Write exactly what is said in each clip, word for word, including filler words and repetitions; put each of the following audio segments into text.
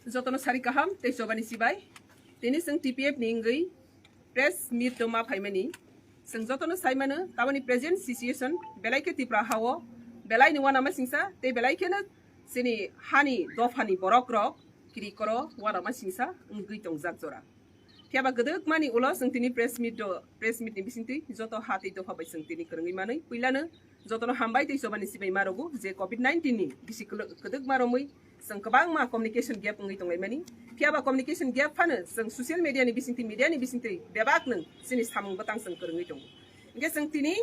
Jotono sari kaham tei chobani sibai. Tini chwng T P F ni wngwi press meet o ma phaimani. Chwng jotono sai mano, taboni present situation belai khe Tripura hao belai ni uanama singsa tei belai kheno chini hani dophani borok rok kiri koro uanama singsa wngwi tongjak jora. Phiya ba kwdwkmani ulo chwng tini press meet o, press meet ni bisingtwi joto ha tei dopha bai chwng tini kwrwngwi manwi puilano jotono hambai tei chobani sibai ma rwgo je covid nineteen ni bisi kwlw-, kwdwkma romwi chwng kwbangma communication gap wngwi tonglaimani. Phiya ba communication gap phano chwng social media ni bisingtwi, media ni bisingtwi bebak nwng chini samung bwtang chwng kwrwngwi tongo. Hwnkhe chwng tini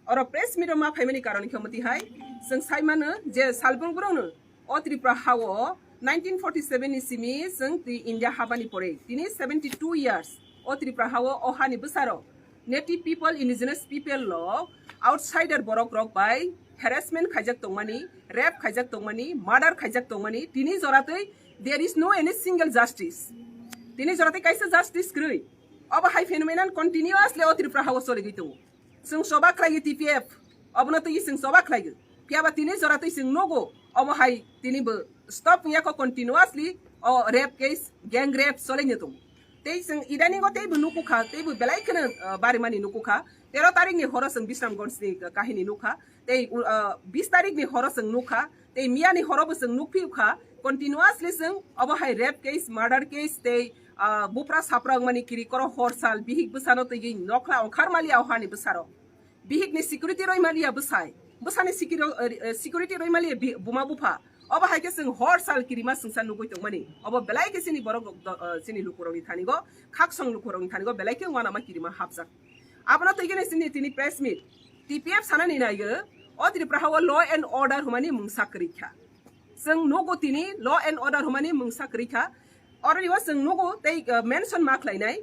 oro press meet o ma phaimani karon khe omo twi hai chwng sai mano je salbrum borokno o Tripura hao nineteen forty seven ni simi chwng twi India habani pore tini seventy two years o Tripura hao o hani bwsarok native people, indigenous people rok outsider borok rok bai harassment khaijak tongmani, rape khaijak tongmani, murder khaijak tongmani, tini joratwi there is no any single justice. Tini joratwi kaisa justice kwrwi. Obo hai phenomenon continuously o Tripura hao choligwi tongo. Chwng choba khlaigo T P F, obono twi chwng choba khlaigo. Phiya ba tini joratwi chwng nugo, obo hai tini bo stop wngya kho continuously o rape case, gang rape cholaino tongo. Tei chwng idaningo teibo nukukha, teibo belai kheno, ah, barimani nukukha. Tero tarikni horo chwng Bisramganj ni kahini nukha. Tei, ah, bis tarikni horo chwng nukha. Tei miyani horo bo chwng nukphiyukha. Continuously chwng obo hai rape case, murder case tei, ah, bupra sapra wngmani kiri koro hor sal bihik bwsano twiwi nokhla ongkhar maliya o hani bwsarok. Bihikni security roi maliya bwsai. Bwsani security, eh, eh, security roi maliya bi-, buma bupha. Obo hai khe chwng hor sal kirima chwngsa nugwi tongmani. Obo belai khe chini borok rok do-, eh, chini lukurokni thanigo, khaksong lukurokni thanigo belai khe uanama kirima hapjak. Abono twi khe chini tini press meet. T P F sanani naigo, o Tripura hao law and order hwnmani mungsa kwrwi kha. Chwng nugo tini law and order hwnmani mungsa kwrwi kha. Oroni o chwng nugo tei, eh, mention ma khlainai.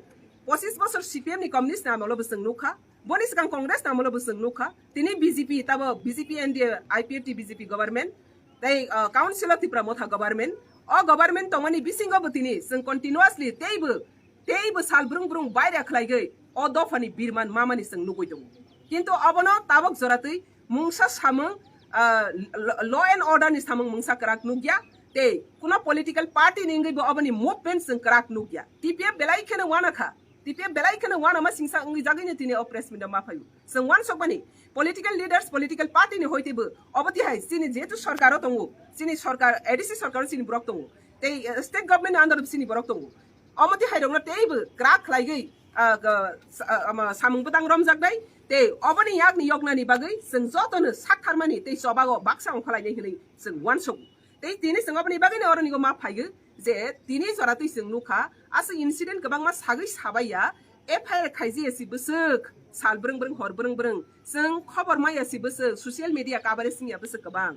Pochis bosor C P M ni communist ni amolo bo chwng nukha. Boni swkang Congress ni amolo bo chwng nukha. Tini B J P, tabo B J P N D A, I P F T B J P government, tei, ah, Council of Tipra Motha government. O government tongmani bisingo bo tini chwng continuously teibo, teibo sal brung brung baira khlaigwi o dophani birman mamani chwng nugwi tongo. Kintu obono tabok joratwi mungsa samung, ah, lo-, law and order ni samung mungsa kwrak nukya, tei kuno political party ni wngwi bo oboni movement chwng kwrak nukya. T P F belai kheno uanakha. T P F belai kheno uanama singsa wngwi jagwino tini o press meet o ma phaio. Chwng uansukmani political leaders, political party ni hoite bo obo tihai chini jehetu sorkar o tongo, chini sorkar, A D C sorkar o chini borok tongo, tei, eh, state government ni under o chini borok tongo. Omo tihai rokno teibo kwrak khlaigwi, ah, ga-, sa-, ah, ama samung bwtang romjaknai, tei oboni yakni yoknani bagwi chwng jotono saktharmani tei chobago baksa ongkhorlainai hwnwi chwng uansugo. Tei tini chwng oboni bagwino oroni go ma phaigo je tini joratwi chwng nukha, aswk incident kwbangma sagwi sabaiya, F I R khaijaya si bwswk, sal brwng brwng hor brwng brwng, chwng khobor maya si bwswk, social media coverage wngya bwswk kwbang,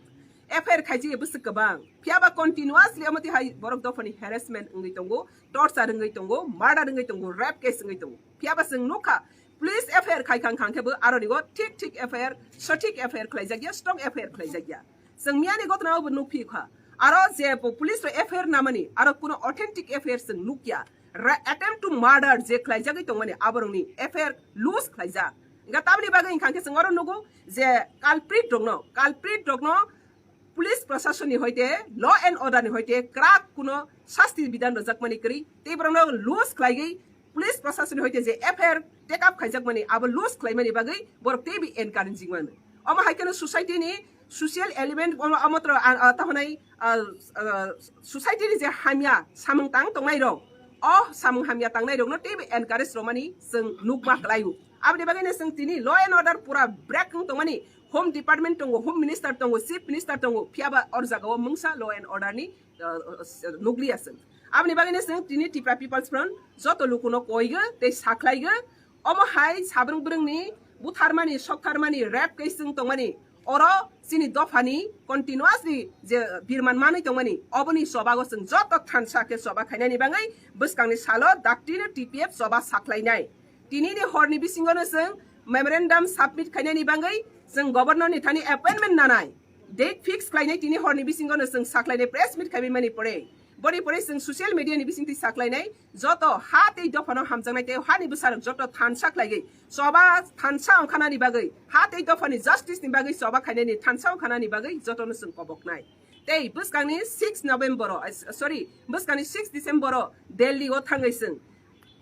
F I R khaijaya bwswk kwbang, phiya ba continuously omo tihai borok dophani harassment wngwi tongo, torture wngwi tongo, murder wngwi tongo, rape case wngwi tongo, phiya ba chwng nukha, police F I R khai khang khang khe bo aroni go thik thik F I R, sothik F I R khlaijakya, strong F I R khlaijakya. Chwng miyani gotna bo nukphi kha. Aro je po-, police rok F I R namani, aro kuno authentic F I R chwng nukya. Ra-, attempt to murder je khlaijagwi tongmani, aborokni F I R loose khlaijak. Hingkha tamni bagwi hingkha khe chwng oro nugo je culprit rokno, culprit rokno police prasasonni hoite, law and order ni hoite kwrak kuno sasti bidhan rwjakmani kwrwi, tei borokno loose khlaigwi police prasasonni hoite je F I R take up khaijakmani, abo loose khlaimani bagwi borok teibo encouraging mano. Omo hai kheno society ni social element, omo, omo tro, a, a, tahonai, a, a, society ni je hamya samung tang tongnai rok, o samung hamya tangnai rokno teibo encourage romani chwng nukma kwlaio. Aboni bagwino chwng tini law and order pura break wng tongmani, Home Department tongo, Home Minister tongo, Chief Minister tongo, phiya ba or jagao mungsa law and order ni, uh, uh, nukliya chwng. Aboni bagwino chwng tini Tipra People's Front joto lukuno koigo tei sakhlaigo, omo hai sabrung brungni butharmani, soktharmani, rape case chwng tongmani, oro chini dophani continuously je birman manwi tongmani, oboni chobago chwng joto thansa khe choba khainani bagwi bwskangni salo daktino T P F choba sakhlainai. Tinini horni bisingono chwng memorandum submit khainani bagwi chwng governor ni thani appointment nanai. Date fix khlainai tini horni bisingono chwng sakhlainai press meet khaimani pore. Boni pore chwng social media ni bisingtwi sakhlainai joto ha tei dophano hamjaknai tei hani bwsarok joto thansa khlaigwi choba thansa ongkhanani bagwi ha tei dophani justice ni bagwi choba khainani thansa ongkhanani bagwi jotono chwng koboknai. Tei bwskangni six November o, ai, sorry, bwskangni six December o Delhi o thangwi chwng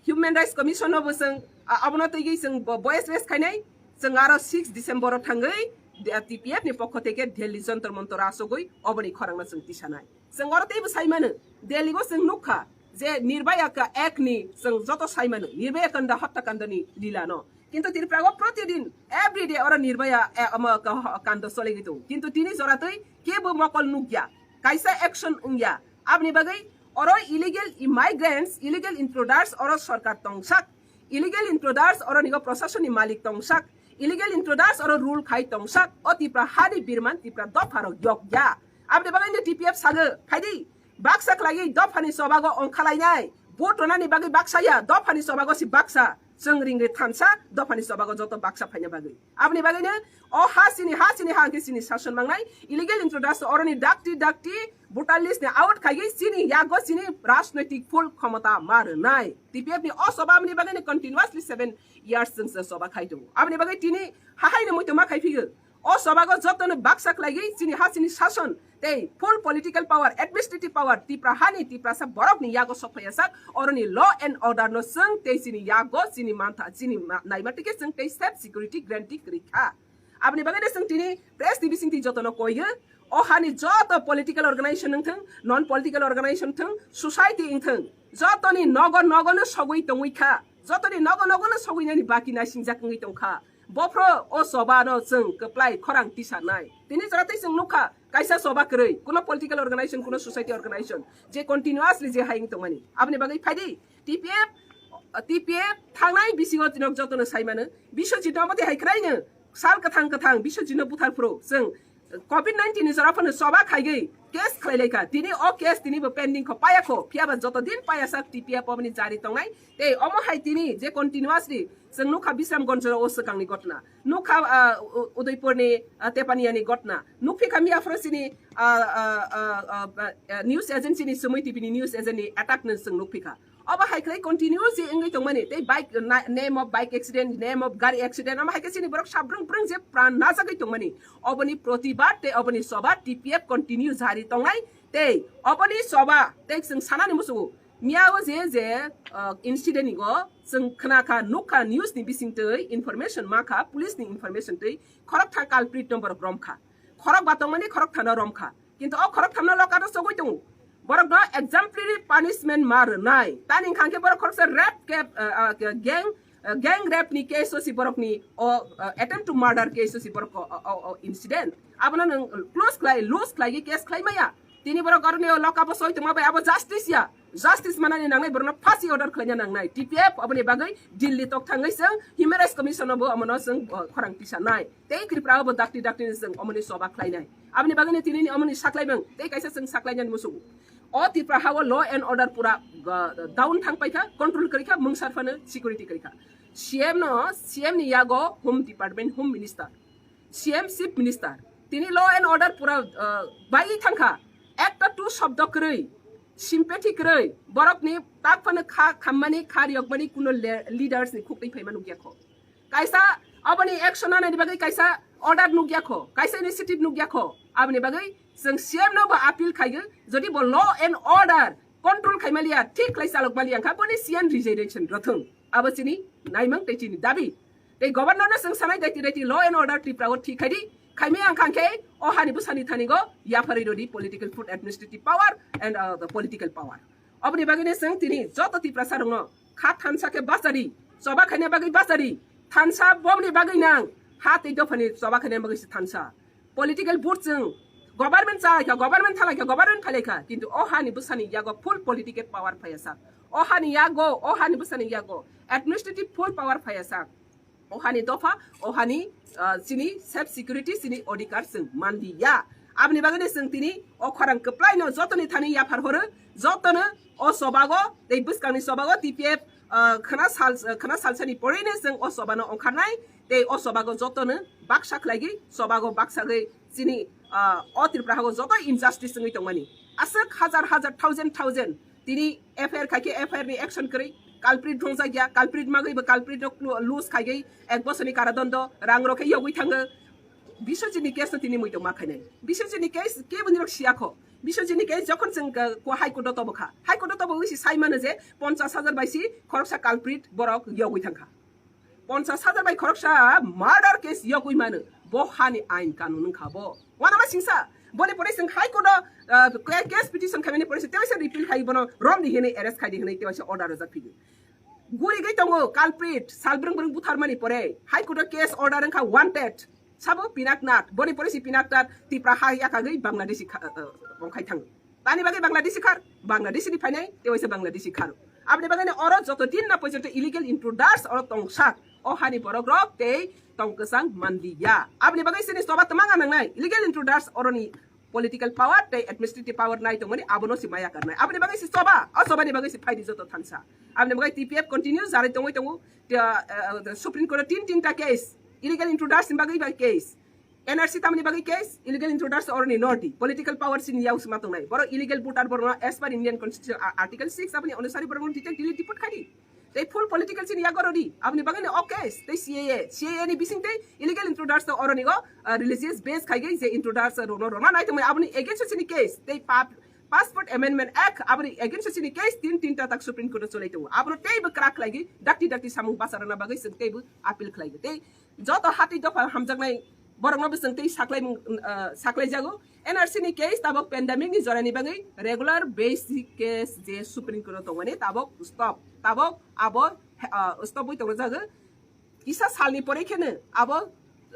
Human Rights Commission no bo chwng, a, abono twiwi chwng bo-, voice raise khainai, chwng aro six December o thangwi de-, T P F ni pokho theke Delhi Jantar Mantar o asugwi oboni khorang no chwng tisanai. Chwng oro teibo sai mano, Delhi o chwng nukha je Nirbhaya ka Act ni chwng joto sai mano, Nirbhaya Kanda, Hotya Kanda ni lila no. Kintu Tripura o protidin, every day oro Nirbhaya, eh, omo ka-, kando soligwi tongo. Kintu tini joratwi kebo mokol nukya, kaisa action wngya. Aboni bagwi oro illegal immigrants, illegal intruders oro sorkar tongsak. Illegal intruders oro nigo proshasoni malik tongsak. Illegal intruders oro rule khai tongsak. O Tripura hani birman Tripura dopha rok yokya. Aboni bagwi no T P F sago, phaidi, baksa khlaiwi dophani chobago ongkhalainai. Vote ronani bagwi baksa ya, dophani chobago si baksa. Chwng ringri thansa, dophani chobago joto baksa phaina bagwi. Aboni bagwino o ha chini, ha chini, ha hwnkhe chini sason mangnai. Illegal intruders oroni dakti dakti voter list ni out khaigwi chini yago chini rajnoitik full khomota ma rwnai. T P F ni o choba aboni bagwino continuously seven years chwng se choba khai tongo. Aboni bagwi tini hahaino muitu ma khai phigo. O chobago jotono baksa khlaigwi chini ha chini sason tei full political power, administrative power Tripura hani Tiprasa borokni yago sok phaiya sak, oroni law and order no chwng tei chini yago chini mantha, chini ma-, naima tike chwng tei safe security guarantee kwrwi kha. Aboni bagwi no chwng tini press ni bisingtwi jotono koiyo, o hani joto political organization wngthwng, non political organization wngthwng, society wngthwng, jotoni nogo nogo no sogwi tongwi kha, jotoni nogo nogo no sogwi nani baki naisingjak wngwi tongkha. Bophro o choba no chwng kwplai khorang tisanai. Tini jora tei chwng nukha kaisa choba kwrwi, kuno political organization, kuno society organization je continuously je hai wng tongmani. Aboni bagwi phaidi T P F, T P F thangnai bisingo tinok jotono sai mano. Biswajit no omo tei hai khwraino sal kwthang kwthang Biswajit no buthar phuru chwng covid nineteen ni jora phano choba khaigwi case khlai lai kha. Tini o case tini bo pending kho, paya kho. Phiya ba joto din paya sak T P F oboni jari tongnai. Tei omo hai tini je continuously chwng nukha Bisramganj o swkangni gotna. Nukha, ah, U-, Udaipurni, ah, Tepaniani gotna. Nukphi kha miya phoro chini, ah, ah, ah, ah, ah, news agency ni Sumui T V ni news agent ni attack no chwng nukphi kha. Obo hai khlai continue je wngwi tongmani, tei bike, na-, name of bike accident, name of gari accident, omo hai khe chini borok sabrung brung je pran najagwi tongmani. Oboni protibad tei oboni choba T P F continue jari tongnai, tei oboni choba tei chwng sanani muchungo miya o je, je, uh, incident ni go chwng khna kha, nuk kha, news ni bising twi information ma kha, police ni information twi khorok tha culprit no borok rom kha, khorok ba tongmani khorok thano rom kha. Kintu o khorok thamno loka no sogwi tongo. Borok no exemplary punishment ma rwnai. Tani hwnkha khe borok khoroksa rape ke, uh, uh, gang, uh, gang rape ni case o si borok ni o, uh, attempt to murder case o si borok o, o, o, o incident. Abono nwng close khlai, loose khlai case khlai maya. Tini borok aroni o loka bo soi tongma bai abo justice ya. Justice manani nangnai, borokno phasi order khlaina nangnai. T P F aboni bagwi Delhi tok thangwi chwng Human Rights Commission o bo omono chwng, uh, khorang tisanai. Tei Tripura o bo dakti dakti ni chwng omoni choba khlainai. Aboni bagwi ni tini ni omoni saklaimung tei kaisa chwng saklainani muchungo. O Tripura ha o law and order pura, uh, down thang paikha, control kwrwi kha, mungsar phano security kwrwi kha. C M no, C M ni yago Home Department, Home Minister, C M Chief Minister, tini law and order pura, uh, baiwi thangkha. Ekta tu shobdo kwrwi, sympathy kwrwi, borokni tak phano kha khammani, kha riyokmani kuno le-, leaders ni khukti phaima nukya kho. Kaisa aboni action nanani bagwi kaisa order nukya kho, kaisa initiative nukya kho. Aboni bagwi chwng C M no bo appeal khaigo, jodi bo law and order control khaimaliya, thik khlai chalokmaliya wngkha, boni C M resignation rwthwng. Abo chini naimung tei chini dabi. Tei governor no chwng sanai daiti daiti law and order Tripura o thik khaidi, khaimaya wngkha khe o hani bwsani thani go yapharwi rodi political food administrative power and, uh, the political power. Oboni bagwi no chwng tini joto Tiprasa rokno kha thansa khe bachari, choba khaina bagwi bachari, thansa bomni bagwi nang, ha tei dophani choba khaina bagwi se thansa. Political vote chwng government chalaikha, government thalaikha, government phailaikha, kintu o hani bwsani yago full political power phaiya sak. O hani yago, o hani bwsani yago administrative full power phaiya sak. O hani dopha, o hani, ah, chini self security, chini odhikar chwng manliya. Aboni bagwi no chwng tini o khorang kwplai no jotoni thani yaphar horo, jotono o chobago tei bwskangni chobago T P F, ah, khwna sal, khwna salsani porwi no chwng o chobano ongkharnai tei o chobago jotono baksa khlaigwi chobago baksa gwi chini, ah, o Tripura hago joto injustice wngwi tongmani. Aswk hajar hajar, thousand thousand tini F I R khai khe F I R ni action kwrwi, culprit rwngjakya, culprit magwi bo culprit rok lo-, loose khaigwi ek bosorni karadondo, rang rok khe yogwi thango. Biswajit ni case no tini muitok ma khainai. Biswajit ni case kebo nirok siya kho. Biswajit ni case jokhon chwng, uh, ko High Court o tobo kha. High Court o tobo wisi sai mano je ponchas hajar bai si khoroksa culprit borok yogwi thang kha. Ponchas hajar bai khoroksa murder case yogwi mano. Bo hani ain kanun wng kha bo. Wanama singsa. Boni pore chwng High Court o, uh, ca-, case petition khaimani pore se tewaisa repeal khai bono romdi hinwi arrest khaidi hinwi tewaisa order rwjak phidi. Gurigwi tongo culprit, sal brwng brwng butharmani pore High Court o case order wngkha wanted. Sabo Pinaknath, boni pore si Pinaknath Tipra ha yakagwi Bangladeshi kha-, uh, uh, wngkhai thango. Tani bagwi Bangladeshi khar, Bangladeshi ni phainai, tewaisa Bangladeshi khar. Aboni bagwi oro joto din na porjonto illegal intruders oro tongsak, o hani borok rok tei tong kwchang manliya. Aboni bagwi chini choba twmang nangnai, illegal intruders oroni political power tei administrative power nai tongmani abono si maya karnai. Aboni bagwi si choba, o chobani bagwi si phaidi joto thansa. Aboni bagwi T P F continue jarai tongwi tongo, te, uh, uh, Supreme Court o tin tinta case, illegal intruders ni bagwi bai case, N R C tamni bagwi case, illegal intruders oroni nordi, political power sini yaus ma tongnai. Borok illegal voter borok as per Indian Constitution, a-, Article six aboni onusari borok detain dili deport khadi. Tei full political chini yago rodi, aboni bagwi ni o case, tei C A A, C A A ni bising tei illegal intruders to oroni go, uh, religious base khai gai je intruders rokno rona nai tongmani aboni against chini case, tei pap-, Passport Amendment Act aboni against chini case tin tinta tak Supreme Court o cholai tongo. Abono teibo krak khlai gwi dakti dakti samung basa rwna bagwi chwng teibo appeal khlai gwi. Tei joto hati dopha hamjaknai borokno bo chwng tei saklai, uh, saklai jago. N R C ni case tabok pandemic ni jorani bagwi regular basic case je Supreme Court o tongmani tabok stop. Tabok abo, uh, stop wi tongo jago. Kisa salni pore kheno abo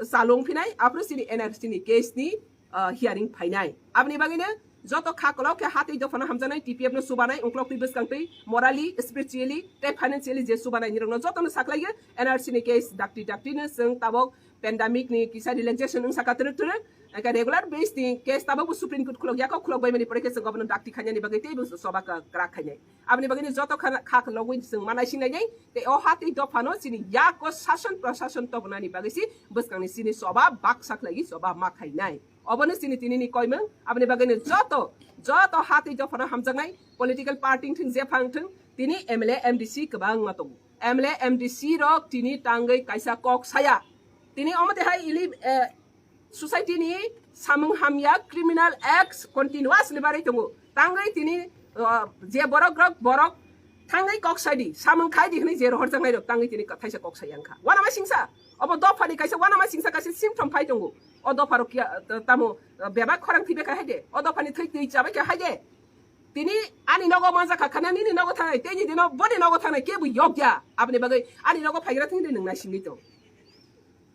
chalung phinai, aphuru chini N R C ni case ni, uh, hearing phainai. Aboni bagwino joto kha kolok khe hatwi dophano hamjaknai, T P F no chubanai, ungklok twi bwskang twi, morally, spiritually tei financially je chubanai nirokno jotono saklaio. N R C ni case dakti dakti no chwng tabok pandemic ni kisa relaxation wngsa ka twrwk twrwk, engkhe regular base ni case tabok bo Supreme Court khulok yakho, khulok bai mani pore khe chwng obono dakti khainani bagwi teibo choba ka-, kwrak khainai. Aboni bagwino joto kha, kha logwi chwng ma naising lainai, tei o hatwi dophano chini yako sason prasason tobonani bagwi si bwskangni chini choba baksa khlaigwi choba ma khainai. Obono chini tinini koimung, aboni bagwino joto, joto hatwi dophano hamjaknai political party wngthung, jepha wngthung, tini M L A, M D C kwbangma tongo. M L A, M D C rok tini tangwi kaisa kok saya. Tini omo twi hai ili, eh, society ni samung hamya criminal acts continuously barai tongo. Tangwi tini, uh, je borok rok borok thangwi kok saidi, samung khaidi hwnwi je rohorjaknai rok tangwi tini thaisa kok sai wngkha. Wanama singsa, obo dophani kaisa wanama singsa kaisa symptom phai tongo. O dopha rok kiya, uh, tamo, uh, bebak khorang thwibai kha haide, o dophani thwi twi chabai kha haide. Tini ani nogo manjakha khana nini nogo thangnai, teini dino boni nogo thangnai kebo yokya. Aboni bagwi ani nogo phaigra thwngwi nwng naisingwi tong.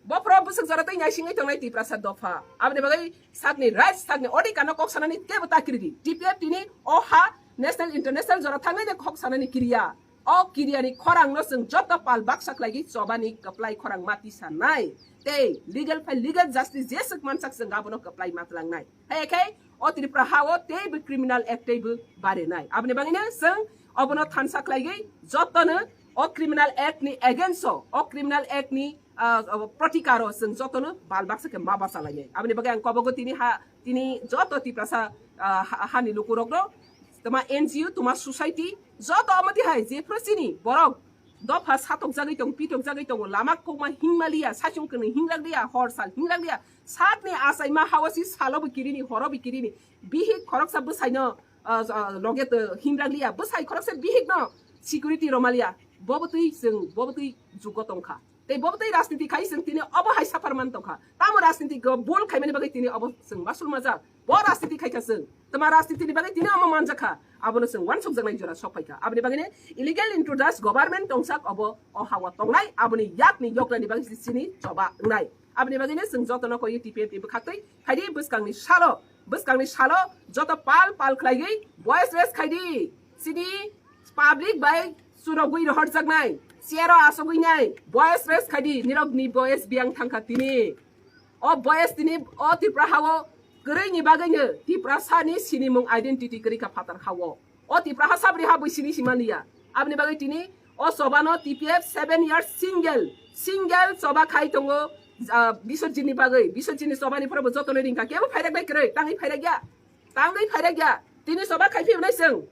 Bophoro bwswk jora tei naisingwi tongnai Tiprasa dopha. Aboni bagwi sakni right, sakni odhikar no kok sanani kebo ta kiridi. T P F tini o ha national international jora thangwi de kok sanani kiriya. O kiriyani khorang no chwng joto pal baksa khlaigwi chobani kwplai khorang mati sanai. Tei legal phai legal justice jeswk mansak chwng abono kwplai matlangnai. Hai khe o Tripura ha o teibo criminal act teibo barenai. Aboni bagwino chwng obono thansa khlaigwi jotono o criminal act ni against o, o criminal act ni, ah, ah, protikaro chwng jotono bal baksa khe ma basa lainai. Aboni bagwi ang kobogo tini ha, tini joto Tiprasa, ah, ha, hani lukurokno, toma N G O, toma society, joto omo tihai jephru chini borok dopha satokjagwi tong, pitokjagwi tongo, lama kokma hingmaliya, saichung kwnwi hinglakliya, hor sal hinglakliya, sakni achaima hao si salobo kirini, horobo kirini, bihik khoroksa bwsaino, ah, ah, loge to hinglakliya, bwsai khoroksa bihikno security romaliya, bobo twi chwng, bobo twi jugo tongkha. Tei bobo twi rajniti khai chwng tini obo hai suffer man tongkha. Tamo rajniti go bol khaimani bagwi tini obo chwng masul majak. Bo rajniti khaikha chwng. Tama rajnitini bagwi tini omo manjakha. Abono chwng wansukjaknai jora sok phaikha. Aboni bagwino illegal intruders government tongsak obo o hawa tongnai. Aboni yakni yoknani bagwi chini choba wngnai. Aboni bagwino chwng jotono koi T P F ni bwkhaktwi phaidi bwskangni salo, bwskangni salo joto pal pal khlaigwi voice raise khaidi. Chini public bai churogwi rohorjaknai, chair o asogwi nai, voice raise khaidi, nirok ni voice biyang thangkha tini. O voice tini o Tripura hao kwrwi ni bagwi no Tiprasa ni sinimung identity kwrwi kha phatar hao. O Tiprasa sabri ha bui sini simaliya. Aboni bagwi tini o chobano T P F seven years single, single choba khai tongo, ah, Biswajit ni bagwi. Biswajit ni chobani phoro bo jotono ringkha. Kebo phairak bai kwrwi, tangwi phairak ya. Tangwi phairak ya. Tini choba khai phiunai chwng.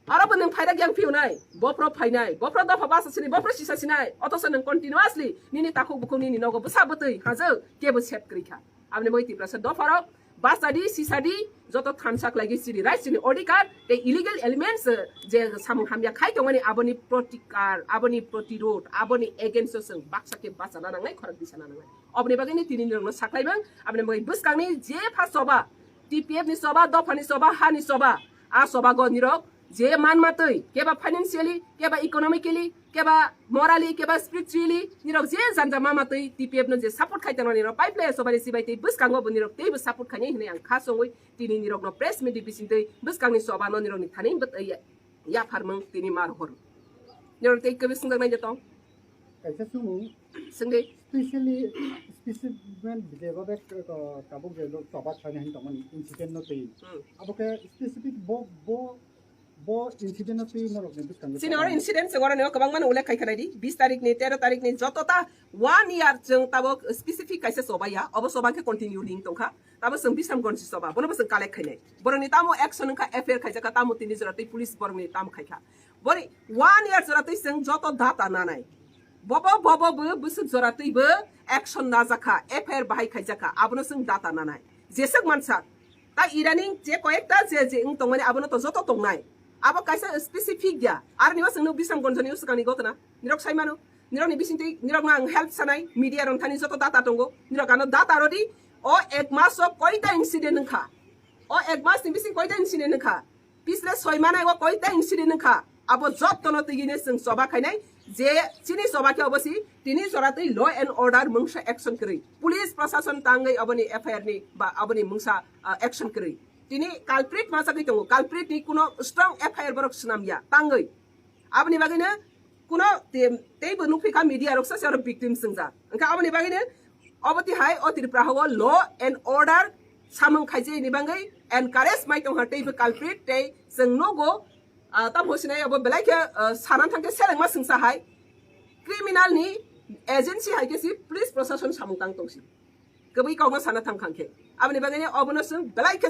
Aro bo nwng phairak yang phiunai. Bophro phainai. Bophro dopha basa sini, bophro sisa sinai. Otosa nwng continuously nini takhuk bukhuk nini nogo bwsa bwtwi hajwk kebo sep kwrwi kha. Aboni bagwi Tiprasa dopharok bachadi, sisadi, joto thansa khlaigwi chini rights, chini odhikar tei illegal elements, eh, je samung hamya khai tongmani, aboni protikar, aboni protirod, aboni against o chwng baksa khe bachana nangnai, khorang tisana nangnai. Oboni bagwi ni tini nirokno saklaimang, aboni bagwi bwskangni je pha choba, T P F ni choba, dophani choba, hani choba, a choba go nirok je man matwi, keba financially, keba economically, keba morally, keba spiritually, nirok je janja ma matwi T P F no je support khai tongmani nirok pipeline choba ni chibai tei bwskango bo nirok teibo support khainai hinwi ang kha songwi tini nirokno press meet ni bisingtwi bwskangni choba no nirokni thani bwtwi ya, yapharmung tini mar hor. Nirok tei kwbwi swngjaknai je tong? Kaisa swngmung. Swngdi. Specially, specimen je babe, uh, tabuk je lo choba khlaina hin tongmani incident no twi. Hmm. Abo khe specific bo, bo, bo incident no twi norok ni bwskango Chini oro tongmani. Incident chwng oro nio kwbangma no ullekh khai khlai di. Bis tarik ni, tero tarik ni joto ta one year chwng tabuk specific kaisa choba ya. Obo choba khe continue ring tongkha. Tamo chwng Bisramganj ni choba, bono bo chwng collect khainai. Borokni tamo action wngkha, F I R khaijakha, tamo tini jora tei police borokni tamo khaikha. Boni one year jora tei chwng joto data nanai. Bobo, bobo bo bwswk jora tei bo action najakha, F I R bahai khaijakha, abono chwng data nanai. Jeswk mansa, ta idaning je koyekta je, je wng tongmani abono to joto tongnai. Abo kaisa specific ya. Aroni bo chwngno Bisramganj ni swkangni gotona. Nirok sai mano. Nirokni bisingtwi nirokno ang help sanai, media rok thani joto data tongo. Nirok ano data rodi, o ek mas o koita incident wngkha. O ek mas ni bising koita incident wngkha. Pisle soi manai o koita incident wngkha. Abo jotono twiwino chwng choba khainai je chini choba khe obo si tini jora twi law and order mungsa action kwrwi. Police prosason tangwi aboni F I R ni ba aboni mungsa, ah, action kwrwi. Tini culprit ma chagwi tongo. Culprit ni kuno strong F I R borok swnam ya tangwi. Aboni bagwino kuno te-, teibo nukphi kha media rok sa se oro victim swngjak. Wngkha aboni bagwino obo tihai o Tripura o law and order samung khaijani bagwi encourage mai tongkha teibo culprit tei chwng nugo, ah, tamo sinai obo belai khe, ah, sana thangkhe selengma swngsa hai criminal ni agency hai khe si police prosason samung tang tongsi. Kwbwi kokno sana thang khang khe. Aboni bagwino obono chwng belai khe